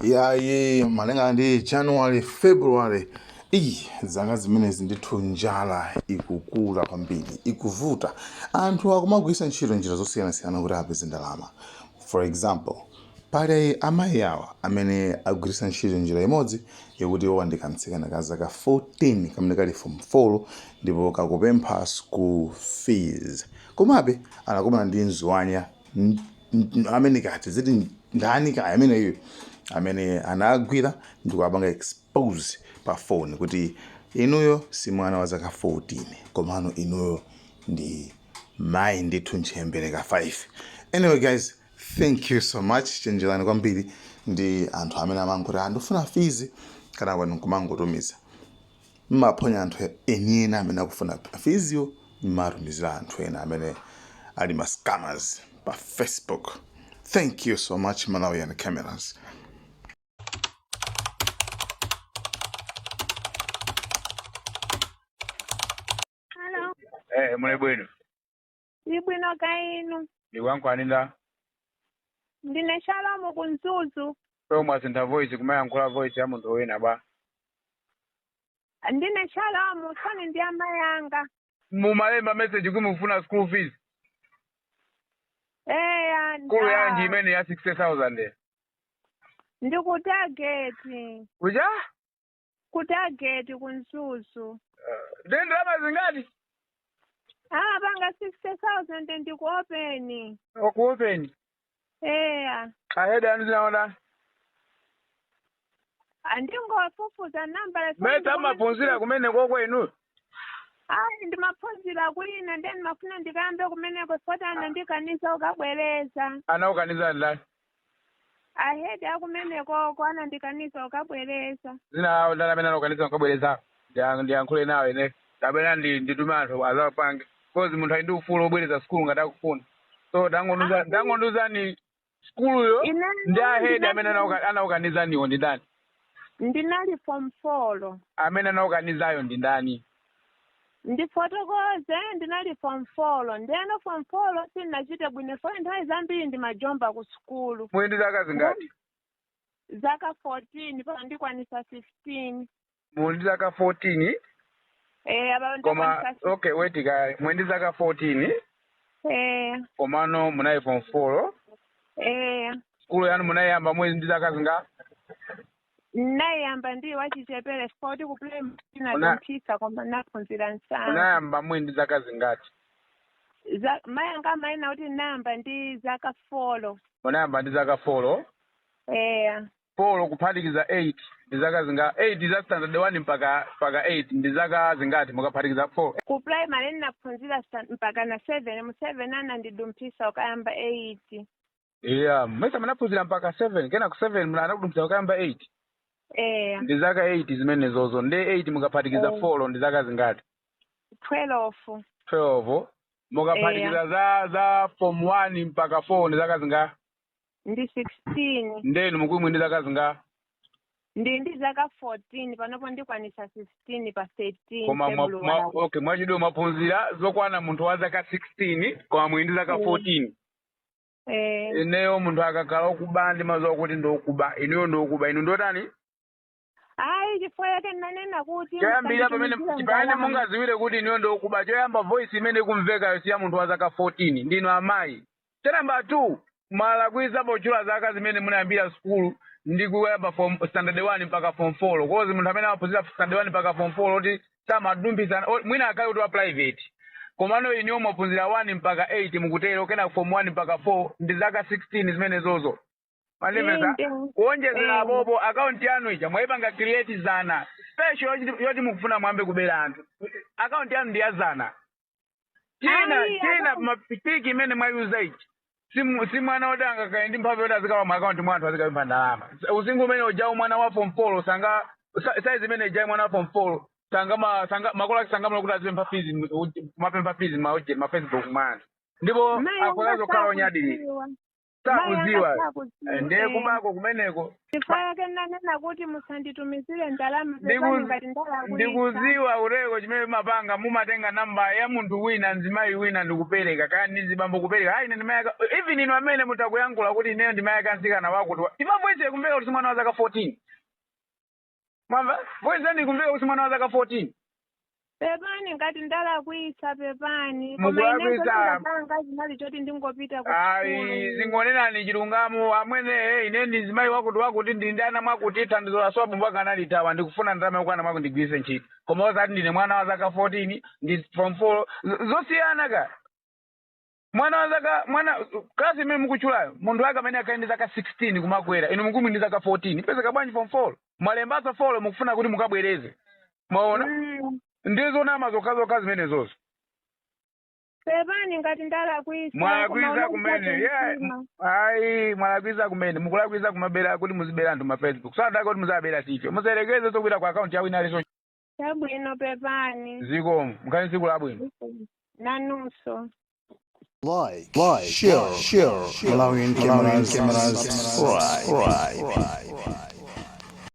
Yayi, malinga ndi January, February, iyi zaka zimenezi ndithu njala ikukula kwambiri, ikuvuta. Anthu akumagwiritsa ntchito njira zosiyanasiyana kuti apeze ndalama. For example, pali amayi awa amene agwiritsa ntchito njira imodzi yokuti iwowa ndi kamtsikana ka zaka 14 kamene kali form 4 ndipo kakupempha school fees. Komabe anakumana ndi mziwanya amene kati ziti ndani kaya ameneyo amene anagwira ndikuwapanga expose pa phone kuti inuyo si mwana wa zaka 14, komano inuyo ndi mayi ndithu, ntchembere ka 5. Anyway guys, thank you so much. Chenjerani kwambiri ndi anthu amene amangoti andifuna fees kana pano nkumangotumiza. Mmaphonya anthu enieni amene akufuna feesyo, mmatumizira anthu ena amene ali ma scammers pa Facebook. Thank you so much, Malawian Cameras. Hello. Eh, muli bwino? Ndi bwino, kaya inu? Ndikuyankhula. Ndine Shalomu ku Mzuzu. So mwasintha voice, kumayankhula voice ya munthu wina ba? Ndine Shalomu, foni ndi amayi anga. Mumalemba message kuti mufuna school fees. Eya. Skulu yanji imene ya 60,000? Ndi ku Target. Kuja? Ku Target ku Mzuzu. Ndi ndalama zingati? Amapanga 60,000, ndi ku open. Ku open? Eya. A head anu zinaona? Ndingofufuza nambala. Meta amaphunzira kumene koko inu? Ayi, ndimaphunzira kwina, ndiye ndimafuna ndikayambe kumeneko poti anandikaniza ukabwereza. Anakukaniza ndani? A head akumenekoko anandikaniza ukabwereza. Zina lawo ndani amene anakukaniza ukabwereza? Ndiyankhule nawo ine kapena nditume anthu azapange, because munthu ali ndi ufulu wobwereza sukulu ngati akufuna. So tangonduzani sukuluyo ndi a head amene anakukanizaniwo ndi ndani? Ndinali form four. Amene anakukanizayo ndi ndani? Ndifotokoze, ndinali form four, ndiyeno form four sindinachite bwino fo nthawi zambiri ndimajomba ku sukulu. Muli ndi zaka zingati? Zaka 14, pano ndikwanisa 15. Muli ndi zaka 14? Eh, apa Koma ndikwanisa. Okay, wait kaye. Muli ndi zaka 14? Eh. Komano munali form 4? Eh. Sukulu yanu munayiyamba muli ndi zaka zingati? Ndinayamba ndi wachichepere poti ku primary ndinadumphisa, koma naphunzira msanga. Munayamba muli ndi zaka zingati? Mayi anga amanena kuti ndinayamba ndi zaka 4. Munayamba ndi zaka 4? Eya. 4 kuphatikiza 8 ndi zaka zinga 8 za standard 1 mpaka 8 ndi zaka zingati mukaphatikiza 4? Ku primary ndinaphunzira mpaka na 7, mu 7 anandidumphisa ukayamba 8. Yeah, mesa munaphunzira mpaka 7, kena ku 7 muna anakudumphisa ukayamba 8? Eya. Ndi zaka 8 zimenezozo. Ndi 8 mukaphatikiza 4 ndi zaka zingati? 12. 12 mukaphatikiza za form 1 mpaka 4 ndi zaka zinga? Ndi 16. Ndenu mukuti ndi zaka zinga? Ndi zaka 14, panopo ndikwanisa 15 pa 13 Koma February. Okay, mwachidule mwaphunzira zokwana munthu wa zaka 16, koma muli ndi zaka 14. Eh. Ineyo munthu akakhala okuba ndimadziwa kuti ndi okuba. Inuyo ndi okuba. Inu ndotani? Ayi, chifukwa chake ndinanena kuti Choyambira pamene musanditumizire pamene ndalama. mungaziwire kuti inuyo ndi okuba, choyamba voice imene ikumvekayo si ya munthu wa zaka 14, ndinu amayi. Cha number 2, mwalakwitsa potchula zaka zimene munayambira sukulu ndi kuyamba form standard 1 mpaka form 4, 'cause munthu amene amaphunzira standard 1 mpaka form 4 oti samadumphisa, mwina akhale kuti wa private. Komano inuyo mwaphunzira 1 mpaka 8, mukutero, kena form 1 mpaka 4 ndi zaka 16 zimenezozo. Mwandimvetsa? Inde. Kuonjezera Eh. apopo, akaunti yanu ija mwayipanga create zana special yoti mukufuna mwambe kubera anthu. Akaunti yanu ndi ya zana. China Ayi, china akaunti ma pic imene mwayuza ichi si mwana woti angakhale ndi mphamvu yoti azikalowa mu akaunti mwa anthu azikapempha ndalama. Usinkhu umene ujawu mwana wa form 4 sanga size imene ijayi mwana wa form 4 sanga sanga makolo ake sangamula kuti azipempha fees, mapempha fees ma Facebook mwa anthu, ndipo Mayi akhoza anga kukhala onyadilira. sakudziwa. Mayi anga Sakudziwa. sakudziwa. Ndiye Eh. kubako kumeneko. Chifukwa yake nanena kuti musanditumizire ndalama, pepani ngati ndalakwitsa. Ndikudziwa ureko chimene mapanga, mumatenga namba ya munthu wina, mzimayi wina, ndikupereka kaya ndi zibambo kupereka. Ayi, ine ndimayaka, even inu amene mutakuyankhula kuti ineyo ndimayaka mtsikana wakuti ima voice ikumveka kuti si mwana wa zaka 14. Mwamva? Voice yanu ikumveka kuti si mwana wa zaka 14. Pepani ngati ndalakwitsa, pepani, koma inenso Mukulakwitsa. ndinapanga zinali choti ndingopita ku Ayi, sukulu. zingonenani chilungamo amwene. Ine ndi mzimayi wakuti wakuti, ndi ndi ana mwakuti, thandizo la swabu mpaka analitawa, ndikufuna ndalama yokwana mwakuti ndigwiritse ntchito, koma osati ndine mwana wa zaka 14, ndi form 4. Zosiyana ka. Mwana wa zaka, mwana klasi imene mukutchulayo, munthu wake amene akhale ndi zaka 16 kumakwera, inu mukumi ndi zaka 14, pezeka bwanji form 4? Mwalembatsa 4, mukufuna kuti mukabwereze, mwaona? Ndizonama zokhazokha zimenezozo. Pepani ngati ndalakwitsa, koma Mwalakwisa unali kumene, yeah. mtima. Ayi, mwalakwisa kumene, mukulakwisa kumabera kuti muzibera anthu ma Facebook. Sadaka kuti muzabera sicho, musayerekeze zokwita ku account ya wina aliso. Chabwino, pepani. Zikomo, mukhale tsiku labwino. Nanunso. Like, share, Malawian cameras, subscribe.